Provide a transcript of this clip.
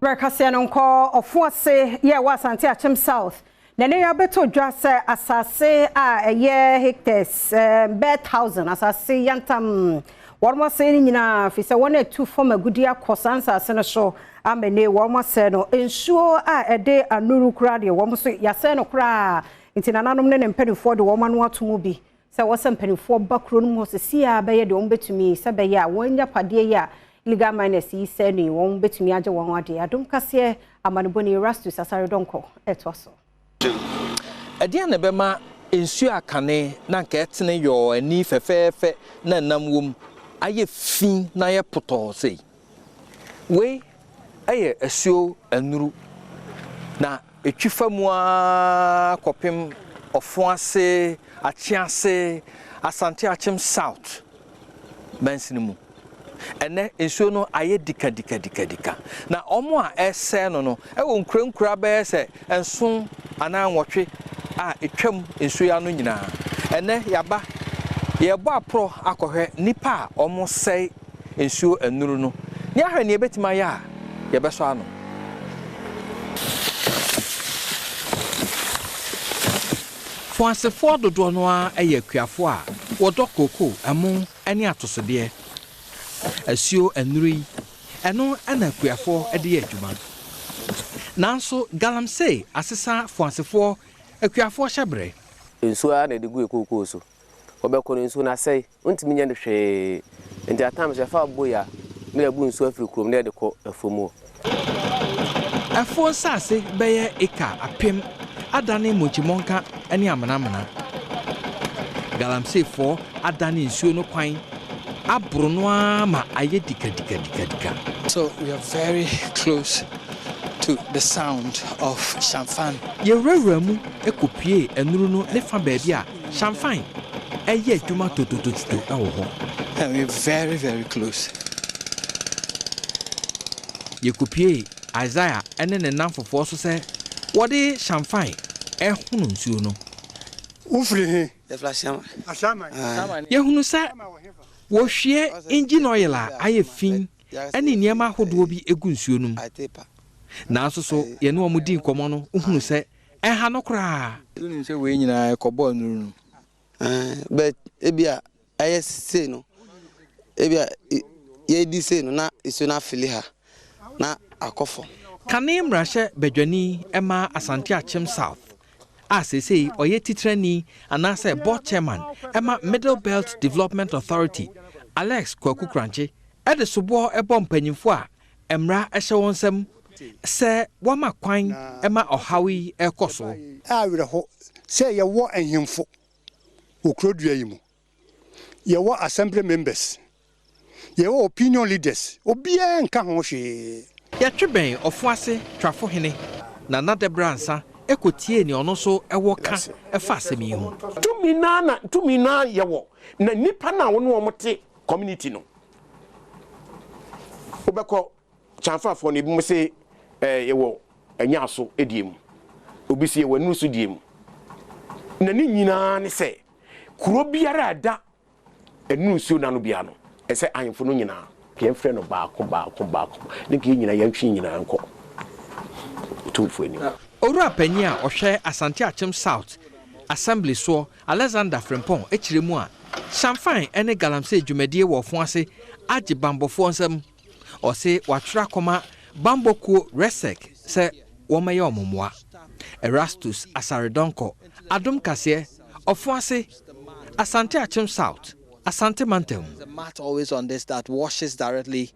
Berɛ kaseɛ no nkɔ Ɔfo ase yɛ wɔ Asante Akyem South na ne yɛabɛtɔ dwa sɛ asase a ɛyɛ hectares bɛɛ 1,000 asase yantam wɔn ase no nyinaa fi sɛ wɔn atu fam agudi akɔ saa nsase no so ama ne wɔn asɛ no nsuo a ɛde anuru koraa deɛ, wɔn nso yɛasɛ no koraa. Nti nananom ne ne mpanimfoɔ de wɔn ano ato mu bi sɛ wɔsɛ mpanimfoɔ ba kuro no mu hɔ sisi a bɛyɛ deɛ wɔn bɛtumi sɛ bɛyɛ a wɔn anya padeɛ yi a illegal miners yi sɛ ne wɔn bɛtumi agye wɔn adeɛ. Adom Kaseɛ amanebɔni Erastus Asare Dɔnkɔ ɛtoa so. Ɛdeɛn na ɛbɛma nsuo a kane na nka ɛtene yɔɔ ani fɛfɛɛfɛ na nam wom ayɛ fi na ayɛ potɔɔ sei? Wei ɛyɛ asuo Anuru na ɛtwi fa mu ara kɔpem Ɔfo Ase, Akyease, Asante Akyem South mansini mu. Ɛnɛ nsuo no ayɛ dikadikadikadika na ɔmo a ɛsɛɛ no ɛwɔ nkura bɛyɛ sɛ 7 anaa 8 a ɛtwam nsuo yi ano nyinaa. Ɛnɛ yaba yɛbɔ aporɔ akɔhwɛ nipa a ɔmo sɛe nsuo Anuru no ne ahwɛ nea ɛbɛtumi ayɛ a yɛbɛsɔ ano. Foasefoɔ dodoɔ no ara yɛ akuafoɔ a wɔdɔ kooko, ɛmo ne atosodeɛ. Asuo Anuru yi, ɛno na akuafoɔ de yɛ adwuma. Nanso galamsey asesa foasefoɔ akuafoɔ hyɛberɛ. Nsuo ara na ɛde gu kookoo so. Wɔbɛkɔ no, nsuo no asɛe, wontumi nyɛ no hwee. Nti at times yɛfa boy a na yɛbu nsuo afiri kurom na yɛde kɔ afuom hɔ. Ɛfuo nsase bɛyɛ eka 1000 adane mmonkyimmɔnka ne amenamena. Galamseyfoɔ adane nsuo no kwan aboro no ara ma ayɛ dikadikadikadika. So we are very close to the sound of Changfan. Yɛwurawura mu kɔpue Anuru no ne fa baabi a changfan ɛyɛ adwuma totototo wɔ hɔ. And we're very, very close. Yɛkɔpue Isaiah ne ne namfofoɔ so sɛ wɔde changfan ɛhono nsuo no. Wofiri he? Yɛfiri Ahyɛaman. Yɛhunu sɛ wɔhwie engine oil a ayɛ fi ne nneɛma ahodoɔ bi egu nsuo no mu, nanso so yɛne wɔn di nkɔmmɔ no, wohunu sɛ ɛha no koraa. Wonim sɛ wei nyinaa ɛkɔbɔ Anuru no. But ebi a ɛyɛ sei no, ebi a yɛdi sei no na nsuo no afili ha na akɔ fam. Kane mmarahyɛ badwani ma Asante Akyem South a seesei ɔyɛ titrani anaasɛ board chairman ɛma Middle Belt Development Authority, Alex Kwaku Krankye, ɛde soboɔ ɛbɔ mpanyimfoɔ a mmara ɛhyɛ wɔn nsam sɛ wɔama kwan ɛma ɔhaw yi ɛkɔ so. Awerɛho sɛ yɛwɔ ahemfo wɔ kurodua yi mu, yɛwɔ assembly members, yɛwɔ opinion leaders, obiara nka ho hwee. Yɛtwe bɛn Ɔfo Ase Twafo Hene Nana Dɛbrɛ Ansa ɛkɔtie nea ɔno nso ɛwɔ ka ɛfa asɛm yi ho. Tumi naa na tumi naa yɛwɔ na nipa na wɔn wɔn te community no, wobɛkɔ Kyɛnfafoɔ no, ebi mo se yɛwɔ Ɛnyaaso die mu, obi se yɛwɔ Anusu die mu, na ne nyinaa ne sɛ kuro biara a ɛda ɛnu nsuo n'ano biara no, ɛsɛ ahemfo no nyinaa yɛmfrɛ no baako baako baako ne nka yɛn nyinaa yɛntwe nyinaa nkɔ Otumfoɔ anim. Owura panyin a ɔhwɛ Asante Akyem South Assembly soɔ, Alexander Frimpong, akyerɛ mu a changfan ne galamsey dwumadie wɔ Ɔfo Ase agye bambɔfoɔ nsam. Ɔse watwerɛ akɔma bambɔkuo REGSEC sɛ wɔmmɛyɛ ɔmo mmoa. Erastus Asare Dɔnkɔ, Adom Kaseɛ, Ɔfo Ase, Asante Akyem South, Asante Mantam. The mat always on this that washes directly.